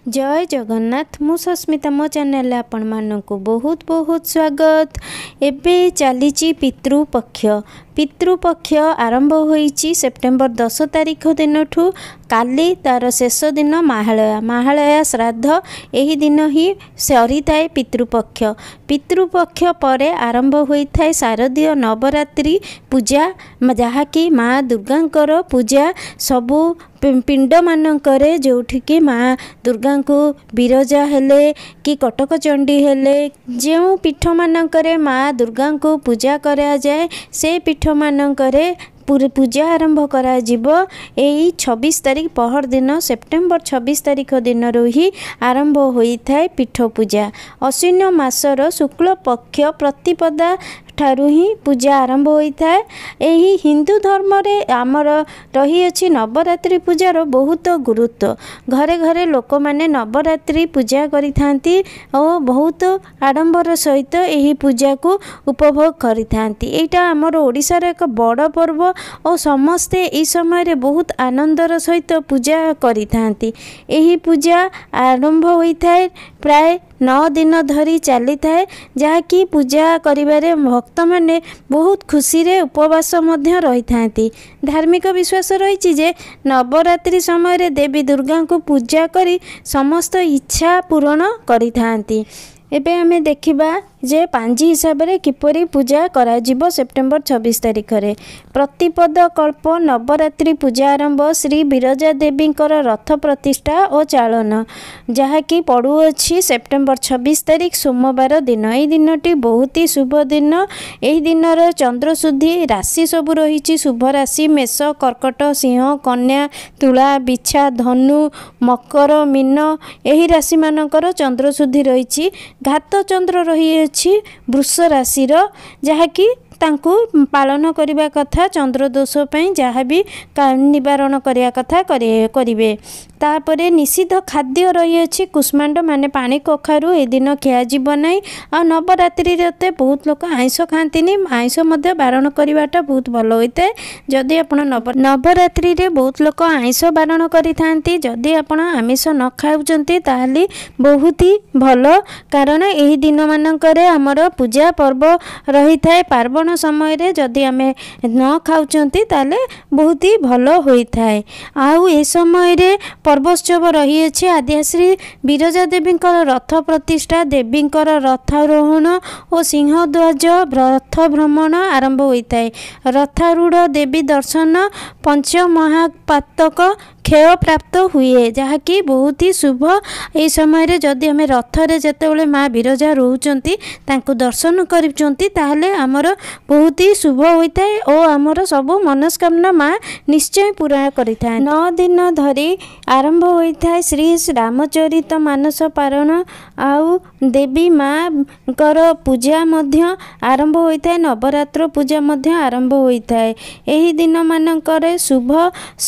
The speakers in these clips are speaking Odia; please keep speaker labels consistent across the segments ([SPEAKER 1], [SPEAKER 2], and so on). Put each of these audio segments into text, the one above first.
[SPEAKER 1] ଜୟ ଜଗନ୍ନାଥ। ମୁଁ ସସ୍ମିତା, ମୋ ଚ୍ୟାନେଲରେ ଆପଣମାନଙ୍କୁ ବହୁତ ବହୁତ ସ୍ୱାଗତ। ଏବେ ଚାଲିଛି ପିତୃପକ୍ଷ। ପିତୃପକ୍ଷ ଆରମ୍ଭ ହୋଇଛି ସେପ୍ଟେମ୍ବର 10 ତାରିଖ ଦିନଠୁ। କାଲି ତାର ଶେଷ ଦିନ ମହାଳୟା, ମହାଳୟା ଶ୍ରାଦ୍ଧ ଏହି ଦିନ ହିଁ ସରିଥାଏ ପିତୃପକ୍ଷ। ପିତୃପକ୍ଷ ପରେ ଆରମ୍ଭ ହୋଇଥାଏ ଶାରଦୀୟ ନବରାତ୍ରି ପୂଜା, ଯାହାକି ମା ଦୁର୍ଗାଙ୍କର ପୂଜା। ସବୁ ପିଣ୍ଡମାନଙ୍କରେ ଯେଉଁଠିକି ମା ଦୁର୍ଗାଙ୍କୁ ବିରଜା ହେଲେ କି କଟକ ଚଣ୍ଡୀ ହେଲେ, ଯେଉଁ ପୀଠମାନଙ୍କରେ ମା ଦୁର୍ଗାଙ୍କୁ ପୂଜା କରାଯାଏ, ସେ ପୀଠମାନଙ୍କରେ ପୂଜା ଆରମ୍ଭ କରାଯିବ। ଏଇ 26 ତାରିଖ ପହରଦିନ, ସେପ୍ଟେମ୍ବର 26 ତାରିଖ ଦିନରୁ ହିଁ ଆରମ୍ଭ ହୋଇଥାଏ ପୀଠ ପୂଜା। ଅଶ୍ୱିନ ମାସର ଶୁକ୍ଳ ପକ୍ଷ ପ୍ରତିପଦା ଠାରୁ ହିଁ ପୂଜା ଆରମ୍ଭ ହୋଇଥାଏ। ଏହି ହିନ୍ଦୁ ଧର୍ମରେ ଆମର ରହିଅଛି ନବରାତ୍ରି ପୂଜାର ବହୁତ ଗୁରୁତ୍ୱ। ଘରେ ଘରେ ଲୋକମାନେ ନବରାତ୍ରି ପୂଜା କରିଥାନ୍ତି ଓ ବହୁତ ଆଡ଼ମ୍ବର ସହିତ ଏହି ପୂଜାକୁ ଉପଭୋଗ କରିଥାନ୍ତି। ଏଇଟା ଆମର ଓଡ଼ିଶାର ଏକ ବଡ଼ ପର୍ବ ଓ ସମସ୍ତେ ଏହି ସମୟରେ ବହୁତ ଆନନ୍ଦର ସହିତ ପୂଜା କରିଥାନ୍ତି। ଏହି ପୂଜା ଆରମ୍ଭ ହୋଇଥାଏ, ପ୍ରାୟ 9 ଦିନ ଧରି ଚାଲିଥାଏ, ଯାହାକି ପୂଜା କରିବାରେ ଭକ୍ତମାନେ ବହୁତ ଖୁସିରେ ଉପବାସ ମଧ୍ୟ ରହିଥାନ୍ତି। ଧାର୍ମିକ ବିଶ୍ୱାସ ରହିଛି ଯେ ନବରାତ୍ରି ସମୟରେ ଦେବୀ ଦୁର୍ଗାଙ୍କୁ ପୂଜା କରି ସମସ୍ତ ଇଚ୍ଛା ପୂରଣ କରିଥାନ୍ତି। ଏବେ ଆମେ ଦେଖିବା ଯେ ପାଞ୍ଜି ହିସାବରେ କିପରି ପୂଜା କରାଯିବ। ସେପ୍ଟେମ୍ବର 26 ତାରିଖରେ ପ୍ରତିପଦ କଳ୍ପ ନବରାତ୍ରି ପୂଜା ଆରମ୍ଭ, ଶ୍ରୀ ବିରଜା ଦେବୀଙ୍କର ରଥ ପ୍ରତିଷ୍ଠା ଓ ଚାଳନ, ଯାହାକି ପଡ଼ୁଅଛି ସେପ୍ଟେମ୍ବର 26 ତାରିଖ ସୋମବାର ଦିନ। ଏହି ଦିନଟି ବହୁତ ହି ଶୁଭ ଦିନ। ଏହି ଦିନର ଚନ୍ଦ୍ରଶୁଦ୍ଧି ରାଶି ସବୁ ରହିଛି। ଶୁଭ ରାଶି ମେଷ, କର୍କଟ, ସିଂହ, କନ୍ୟା, ତୁଳା, ବିଛା, ଧନୁ, ମକର, ମୀନ, ଏହି ରାଶିମାନଙ୍କର ଚନ୍ଦ୍ରଶୁଦ୍ଧି ରହିଛି। ଘାତ ଚନ୍ଦ୍ର ରହିଅଛି ବୃଷ ରାଶିର, ଯାହାକି ତାଙ୍କୁ ପାଳନ କରିବା କଥା, ଚନ୍ଦ୍ରଦୋଷ ପାଇଁ ଯାହା ବି ନିବାରଣ କରିବା କଥା କରିବେ। ତାପରେ ନିଷିଦ୍ଧ ଖାଦ୍ୟ ରହିଅଛି କୁଷ୍ମାଣ୍ଡ, ମାନେ ପାଣି କଖାରୁ ଏଦିନ ଖିଆଯିବ ନାହିଁ। ଆଉ ନବରାତ୍ରିରେ ତ ବହୁତ ଲୋକ ଆଇଁଷ ଖାଆନ୍ତିନି, ଆଇଁଷ ମଧ୍ୟ ବାରଣ କରିବାଟା ବହୁତ ଭଲ ହୋଇଥାଏ। ଯଦି ଆପଣ ନବରାତ୍ରିରେ ବହୁତ ଲୋକ ଆଇଁଷ ବାରଣ କରିଥାନ୍ତି, ଯଦି ଆପଣ ଆମିଷ ନ ଖାଉଛନ୍ତି ତାହେଲେ ବହୁତ ହି ଭଲ, କାରଣ ଏହି ଦିନମାନଙ୍କରେ ଆମର ପୂଜା ପର୍ବ ରହିଥାଏ। ପାର୍ବଣ ସମୟରେ ଯଦି ଆମେ ନ ଖାଉଛନ୍ତି ତାହେଲେ ବହୁତ ହି ଭଲ ହୋଇଥାଏ। ଆଉ ଏ ସମୟରେ ପର୍ବୋତ୍ସବ ରହିଅଛି। ଆଦ୍ୟାଶ୍ରୀ ବିରଜା ଦେବୀଙ୍କର ରଥ ପ୍ରତିଷ୍ଠା, ଦେବୀଙ୍କର ରଥାରୋହଣ ଓ ସିଂହଧ୍ୱଜ ରଥ ଭ୍ରମଣ ଆରମ୍ଭ ହୋଇଥାଏ। ରଥାରୂଢ଼ ଦେବୀ ଦର୍ଶନ ପଞ୍ଚମହାପାତକ କ୍ଷୟ ପ୍ରାପ୍ତ ହୁଏ, ଯାହାକି ବହୁତ ହି ଶୁଭ। ଏହି ସମୟରେ ଯଦି ଆମେ ରଥରେ ଯେତେବେଳେ ମା ବିରଜା ରହୁଛନ୍ତି ତାଙ୍କୁ ଦର୍ଶନ କରୁଛନ୍ତି, ତାହେଲେ ଆମର ବହୁତ ହି ଶୁଭ ହୋଇଥାଏ ଓ ଆମର ସବୁ ମନସ୍କାମନା ମା ନିଶ୍ଚୟ ପୂରଣ କରିଥାଏ। 9 ଦିନ ଧରି ଆରମ୍ଭ ହୋଇଥାଏ ଶ୍ରୀ ରାମଚରିତ ମାନସ ପାରଣ ଆଉ ଦେବୀ ମାଙ୍କର ପୂଜା ମଧ୍ୟ ଆରମ୍ଭ ହୋଇଥାଏ। ନବରାତ୍ର ପୂଜା ମଧ୍ୟ ଆରମ୍ଭ ହୋଇଥାଏ। ଏହି ଦିନମାନଙ୍କରେ ଶୁଭ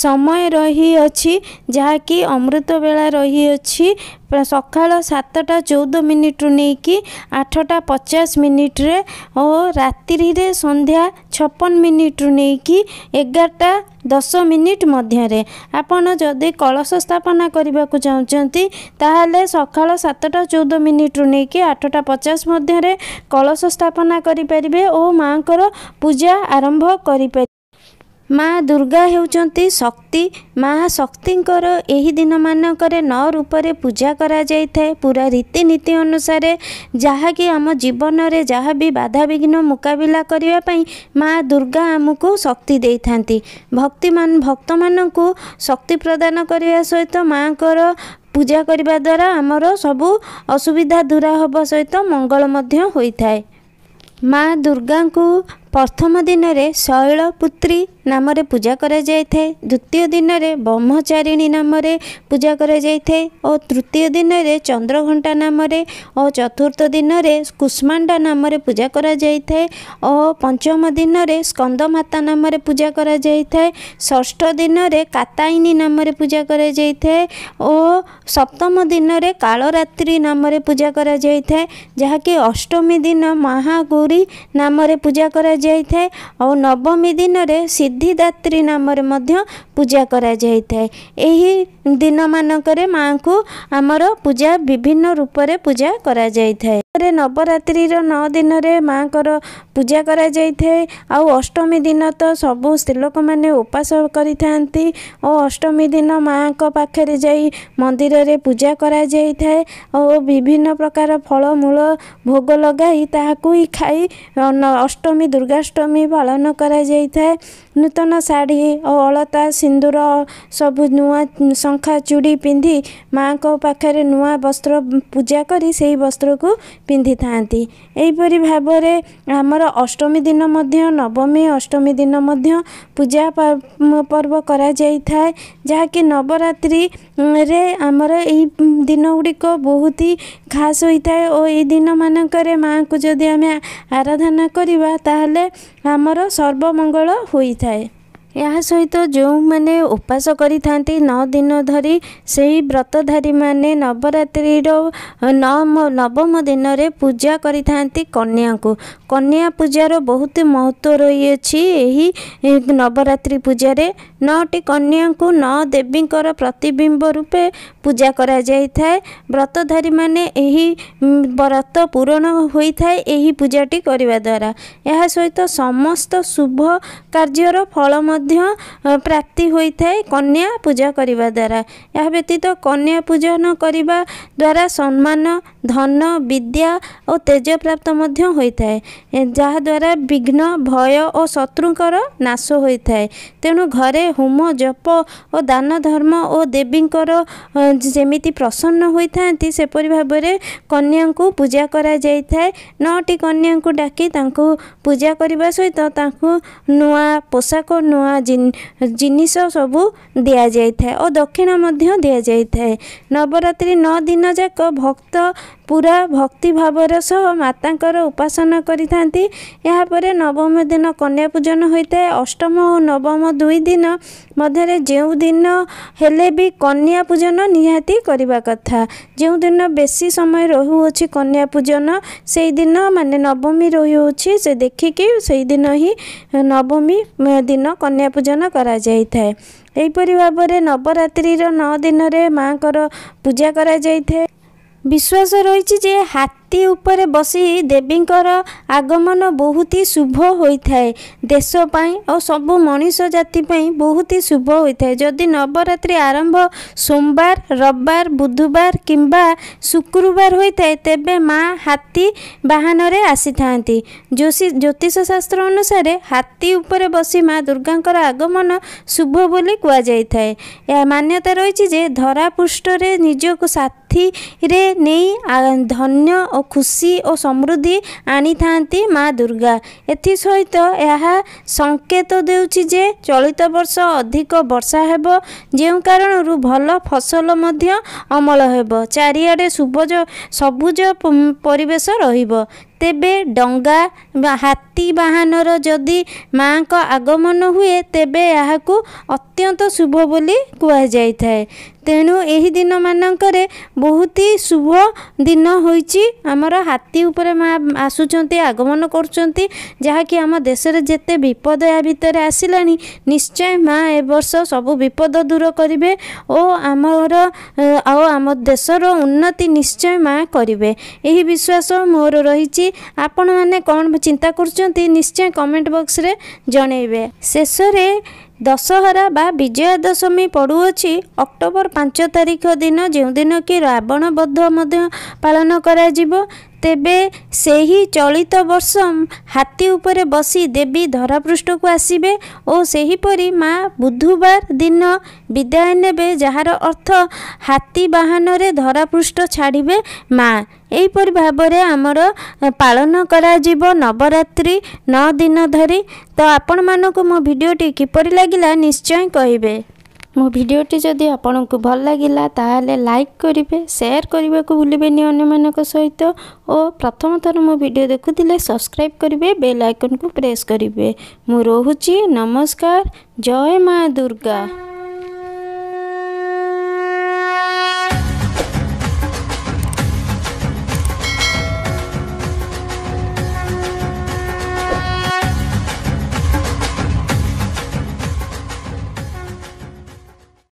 [SPEAKER 1] ସମୟ ରହିଅଛି, ଯାହାକି ଅମୃତ ବେଳା ରହିଅଛି ସକାଳ 7ଟା 14 ମିନିଟ୍ରୁ ନେଇକି 8ଟା 50 ମିନିଟ୍ରେ ଓ ରାତ୍ରିରେ ସନ୍ଧ୍ୟା 56 ମିନିଟ୍ରୁ ନେଇକି 11ଟା 10 ମିନିଟ୍ ମଧ୍ୟରେ। ଆପଣ ଯଦି କଳସ ସ୍ଥାପନା କରିବାକୁ ଚାହୁଁଛନ୍ତି, ତାହେଲେ ସକାଳ 7ଟା 14 ମିନିଟ୍ରୁ ନେଇକି 8ଟା 50 ମଧ୍ୟରେ କଳସ ସ୍ଥାପନା କରିପାରିବେ ଓ ମାଆଙ୍କର ପୂଜା ଆରମ୍ଭ କରିପାରିବେ। ମା ଦୁର୍ଗା ହେଉଛନ୍ତି ଶକ୍ତି। ମା ଶକ୍ତିଙ୍କର ଏହି ଦିନମାନଙ୍କରେ 9 ରୂପରେ ପୂଜା କରାଯାଇଥାଏ ପୁରା ରୀତିନୀତି ଅନୁସାରେ, ଯାହାକି ଆମ ଜୀବନରେ ଯାହା ବି ବାଧାବିଘ୍ନ ମୁକାବିଲା କରିବା ପାଇଁ ମା ଦୁର୍ଗା ଆମକୁ ଶକ୍ତି ଦେଇଥାନ୍ତି। ଭକ୍ତିମାନ ଭକ୍ତମାନଙ୍କୁ ଶକ୍ତି ପ୍ରଦାନ କରିବା ସହିତ ମାଆଙ୍କର ପୂଜା କରିବା ଦ୍ୱାରା ଆମର ସବୁ ଅସୁବିଧା ଦୂର ହେବା ସହିତ ମଙ୍ଗଳ ମଧ୍ୟ ହୋଇଥାଏ। ମା ଦୁର୍ଗାଙ୍କୁ ପ୍ରଥମ ଦିନରେ ଶୈଳପୁତ୍ରୀ ନାମରେ ପୂଜା କରାଯାଇଥାଏ, ଦ୍ୱିତୀୟ ଦିନରେ ବ୍ରହ୍ମଚାରିଣୀ ନାମରେ ପୂଜା କରାଯାଇଥାଏ ଓ ତୃତୀୟ ଦିନରେ ଚନ୍ଦ୍ରଘଣ୍ଟା ନାମରେ ଓ ଚତୁର୍ଥ ଦିନରେ କୁଷ୍ମାଣ୍ଡା ନାମରେ ପୂଜା କରାଯାଇଥାଏ ଓ ପଞ୍ଚମ ଦିନରେ ସ୍କନ୍ଦମାତା ନାମରେ ପୂଜା କରାଯାଇଥାଏ, ଷଷ୍ଠ ଦିନରେ କାତାଇନୀ ନାମରେ ପୂଜା କରାଯାଇଥାଏ ଓ ସପ୍ତମ ଦିନରେ କାଳରାତ୍ରି ନାମରେ ପୂଜା କରାଯାଇଥାଏ, ଯାହାକି ଅଷ୍ଟମୀ ଦିନ ମହାଗୌରୀ ନାମରେ ପୂଜା କରାଯାଇଥାଏ। କରାଯାଇଥାଏ ଆଉ ନବମୀ ଦିନରେ ସିଦ୍ଧିଦାତ୍ରୀ ନାମରେ ମଧ୍ୟ ପୂଜା କରାଯାଇଥାଏ। ଏହି ଦିନମାନଙ୍କରେ ମାଆଙ୍କୁ ଆମର ପୂଜା ବିଭିନ୍ନ ରୂପରେ ପୂଜା କରାଯାଇଥାଏ। ନବରାତ୍ରିର 9 ଦିନରେ ମାଆଙ୍କର ପୂଜା କରାଯାଇଥାଏ ଆଉ ଅଷ୍ଟମୀ ଦିନ ତ ସବୁ ସ୍ତ୍ରୀଲୋକମାନେ ଉପାସ କରିଥାନ୍ତି ଓ ଅଷ୍ଟମୀ ଦିନ ମାଆଙ୍କ ପାଖରେ ଯାଇ ମନ୍ଦିରରେ ପୂଜା କରାଯାଇଥାଏ ଓ ବିଭିନ୍ନ ପ୍ରକାର ଫଳମୂଳ ଭୋଗ ଲଗାଇ ତାହାକୁ ହିଁ ଖାଇ ଅଷ୍ଟମୀ ଦୁର୍ଗାଷ୍ଟମୀ ପାଳନ କରାଯାଇଥାଏ। ନୂତନ ଶାଢ଼ୀ ଓ ଅଳତା ସିନ୍ଦୁର ସବୁ ନୂଆ ଶଙ୍ଖା ଚୁଡ଼ି ପିନ୍ଧି ମାଆଙ୍କ ପାଖରେ ନୂଆ ବସ୍ତ୍ର ପୂଜା କରି ସେହି ବସ୍ତ୍ରକୁ ପିନ୍ଧିଥାନ୍ତି। ଏହିପରି ଭାବରେ ଆମର ଅଷ୍ଟମୀ ଦିନ ମଧ୍ୟ, ନବମୀ ଅଷ୍ଟମୀ ଦିନ ମଧ୍ୟ ପୂଜା ପର୍ବ କରାଯାଇଥାଏ, ଯାହାକି ନବରାତ୍ରିରେ ଆମର ଏଇ ଦିନ ଗୁଡ଼ିକ ବହୁତ ହି ଖାସ୍ ହୋଇଥାଏ ଓ ଏଇ ଦିନମାନଙ୍କରେ ମାଆଙ୍କୁ ଯଦି ଆମେ ଆରାଧନା କରିବା ତାହେଲେ ଆମର ସର୍ବମଙ୍ଗଳ ହୋଇଥାଏ। ଏହା ସହିତ ଯେଉଁମାନେ ଉପାସ କରିଥାନ୍ତି 9 ଦିନ ଧରି, ସେହି ବ୍ରତଧାରୀମାନେ ନବରାତ୍ରିର ନବମ ଦିନରେ ପୂଜା କରିଥାନ୍ତି କନ୍ୟାଙ୍କୁ। କନ୍ୟା ପୂଜାର ବହୁତ ମହତ୍ତ୍ୱ ରହିଅଛି। ଏହି ନବରାତ୍ରି ପୂଜାରେ 9ଟି କନ୍ୟାଙ୍କୁ 9 ଦେବୀଙ୍କର ପ୍ରତିବିମ୍ବ ରୂପେ ପୂଜା କରାଯାଇଥାଏ। ବ୍ରତଧାରୀମାନେ ଏହି ବ୍ରତ ପୂରଣ ହୋଇଥାଏ ଏହି ପୂଜାଟି କରିବା ଦ୍ୱାରା। ଏହା ସହିତ ସମସ୍ତ ଶୁଭ କାର୍ଯ୍ୟର ଫଳ ମଧ୍ୟ ପ୍ରାପ୍ତି ହୋଇଥାଏ କନ୍ୟା ପୂଜା କରିବା ଦ୍ୱାରା। ଏହା ବ୍ୟତୀତ କନ୍ୟା ପୂଜନ କରିବା ଦ୍ୱାରା ସମ୍ମାନ, ଧନ, ବିଦ୍ୟା ଓ ତେଜ ପ୍ରାପ୍ତ ମଧ୍ୟ ହୋଇଥାଏ, ଯାହାଦ୍ୱାରା ବିଘ୍ନ, ଭୟ ଓ ଶତ୍ରୁଙ୍କର ନାଶ ହୋଇଥାଏ। ତେଣୁ ଘରେ ହୋମ, ଜପ ଓ ଦାନ ଧର୍ମ ଓ ଦେବୀଙ୍କର ଯେମିତି ପ୍ରସନ୍ନ ହୋଇଥାନ୍ତି ସେପରି ଭାବରେ କନ୍ୟାଙ୍କୁ ପୂଜା କରାଯାଇଥାଏ। 9ଟି କନ୍ୟାଙ୍କୁ ଡାକି ତାଙ୍କୁ ପୂଜା କରିବା ସହିତ ତାଙ୍କୁ ନୂଆ ପୋଷାକ, ନୂଆ ଜିନିଷ ସବୁ ଦିଆଯାଇଥାଏ ଓ ଦକ୍ଷିଣା ମଧ୍ୟ ଦିଆଯାଇଥାଏ। ନବରାତ୍ରି 9 ଦିନ ଯାକ ଭକ୍ତ ପୁରା ଭକ୍ତି ଭାବର ସହ ମାତାଙ୍କର ଉପାସନା କରିଥାନ୍ତି। ଏହାପରେ ନବମ ଦିନ କନ୍ୟା ପୂଜନ ହୋଇଥାଏ। ଅଷ୍ଟମ ଓ ନବମ 2 ଦିନ ମଧ୍ୟରେ ଯେଉଁ ଦିନ ହେଲେ ବି କନ୍ୟା ପୂଜନ ନିହାତି କରିବା କଥା। ଯେଉଁଦିନ ବେଶୀ ସମୟ ରହୁଅଛି କନ୍ୟା ପୂଜନ ସେଇଦିନ, ମାନେ ନବମୀ ରହୁଅଛି, ସେ ଦେଖିକି ସେଇଦିନ ହିଁ ନବମୀ ଦିନ କନ୍ୟା ପୂଜନ କରାଯାଇଥାଏ। ଏହିପରି ଭାବରେ ନବରାତ୍ରିର 9 ଦିନରେ ମାଆଙ୍କର ପୂଜା କରାଯାଇଥାଏ। ବିଶ୍ୱାସ ରହିଛି ଯେ ହାତୀ ଉପରେ ବସି ଦେବୀଙ୍କର ଆଗମନ ବହୁତ ହି ଶୁଭ ହୋଇଥାଏ, ଦେଶ ପାଇଁ ଓ ସବୁ ମଣିଷ ଜାତି ପାଇଁ ବହୁତ ହି ଶୁଭ ହୋଇଥାଏ। ଯଦି ନବରାତ୍ରି ଆରମ୍ଭ ସୋମବାର, ରବିବାର, ବୁଧବାର କିମ୍ବା ଶୁକ୍ରବାର ହୋଇଥାଏ ତେବେ ମା ହାତୀ ବାହନରେ ଆସିଥାନ୍ତି। ଜ୍ୟୋତିଷ ଶାସ୍ତ୍ର ଅନୁସାରେ ହାତୀ ଉପରେ ବସି ମା ଦୁର୍ଗାଙ୍କର ଆଗମନ ଶୁଭ ବୋଲି କୁହାଯାଇଥାଏ। ଏହା ମାନ୍ୟତା ରହିଛି ଯେ ଧରାପୃଷ୍ଠରେ ନିଜକୁ ସାଥିରେ ନେଇ ଧନ୍ୟ ଓ ଖୁସି ଓ ସମୃଦ୍ଧି ଆଣିଥାନ୍ତି ମା ଦୁର୍ଗା। ଏଥିସହିତ ଏହା ସଂକେତ ଦେଉଛି ଯେ ଚଳିତ ବର୍ଷ ଅଧିକ ବର୍ଷା ହେବ, ଯେଉଁ କାରଣରୁ ଭଲ ଫସଲ ମଧ୍ୟ ଅମଳ ହେବ, ଚାରିଆଡ଼େ ସବୁଜ ପରିବେଶ ରହିବ। ତେବେ ଡଙ୍ଗା ବା ହାତୀ ବାହନର ଯଦି ମାଆଙ୍କ ଆଗମନ ହୁଏ ତେବେ ଏହାକୁ ଅତ୍ୟନ୍ତ ଶୁଭ ବୋଲି କୁହାଯାଇଥାଏ। ତେଣୁ ଏହି ଦିନମାନଙ୍କରେ ବହୁତ ହି ଶୁଭ ଦିନ ହୋଇଛି। ଆମର ହାତୀ ଉପରେ ମା ଆସୁଛନ୍ତି, ଆଗମନ କରୁଛନ୍ତି, ଯାହାକି ଆମ ଦେଶରେ ଯେତେ ବିପଦ ୟା ଭିତରେ ଆସିଲାଣି ନିଶ୍ଚୟ ମା ଏ ବର୍ଷ ସବୁ ବିପଦ ଦୂର କରିବେ ଓ ଆମର ଆଉ ଆମ ଦେଶର ଉନ୍ନତି ନିଶ୍ଚୟ ମା କରିବେ, ଏହି ବିଶ୍ୱାସ ମୋର ରହିଛି। ଆପଣମାନେ କ'ଣ ଚିନ୍ତା କରୁଛନ୍ତି ନିଶ୍ଚୟ କମେଣ୍ଟ ବକ୍ସରେ ଜଣାଇବେ। ଶେଷରେ ଦଶହରା ବା ବିଜୟା ଦଶମୀ ପଡ଼ୁଅଛି ଅକ୍ଟୋବର 5 ତାରିଖ ଦିନ, ଯେଉଁଦିନ କି ରାବଣ ବଧ ମଧ୍ୟ ପାଳନ କରାଯିବ। ତେବେ ସେହି ଚଳିତ ବର୍ଷ ହାତୀ ଉପରେ ବସି ଦେବୀ ଧରାପୃଷ୍ଠକୁ ଆସିବେ ଓ ସେହିପରି ମା ବୁଧବାର ଦିନ ବିଦାୟ ନେବେ, ଯାହାର ଅର୍ଥ ହାତୀ ବାହନରେ ଧରାପୃଷ୍ଠ ଛାଡ଼ିବେ ମା। ଏହିପରି ଭାବରେ ଆମର ପାଳନ କରାଯିବ ନବରାତ୍ରି 9 ଦିନ ଧରି। ତ ଆପଣମାନଙ୍କୁ ମୋ ଭିଡ଼ିଓଟି କିପରି ଲାଗିଲା ନିଶ୍ଚୟ କହିବେ। ମୋ ଭିଡ଼ିଓଟି ଯଦି ଆପଣଙ୍କୁ ଭଲ ଲାଗିଲା ତାହେଲେ ଲାଇକ୍ କରିବେ, ସେୟାର କରିବାକୁ ଭୁଲିବେନି ଅନ୍ୟମାନଙ୍କ ସହିତ ଓ ପ୍ରଥମ ଥର ମୋ ଭିଡ଼ିଓ ଦେଖୁଥିଲେ ସବସ୍କ୍ରାଇବ୍ କରିବେ, ବେଲ୍ ଆଇକନ୍କୁ ପ୍ରେସ୍ କରିବେ। ମୁଁ ରହୁଛି, ନମସ୍କାର, ଜୟ ମା ଦୁର୍ଗା।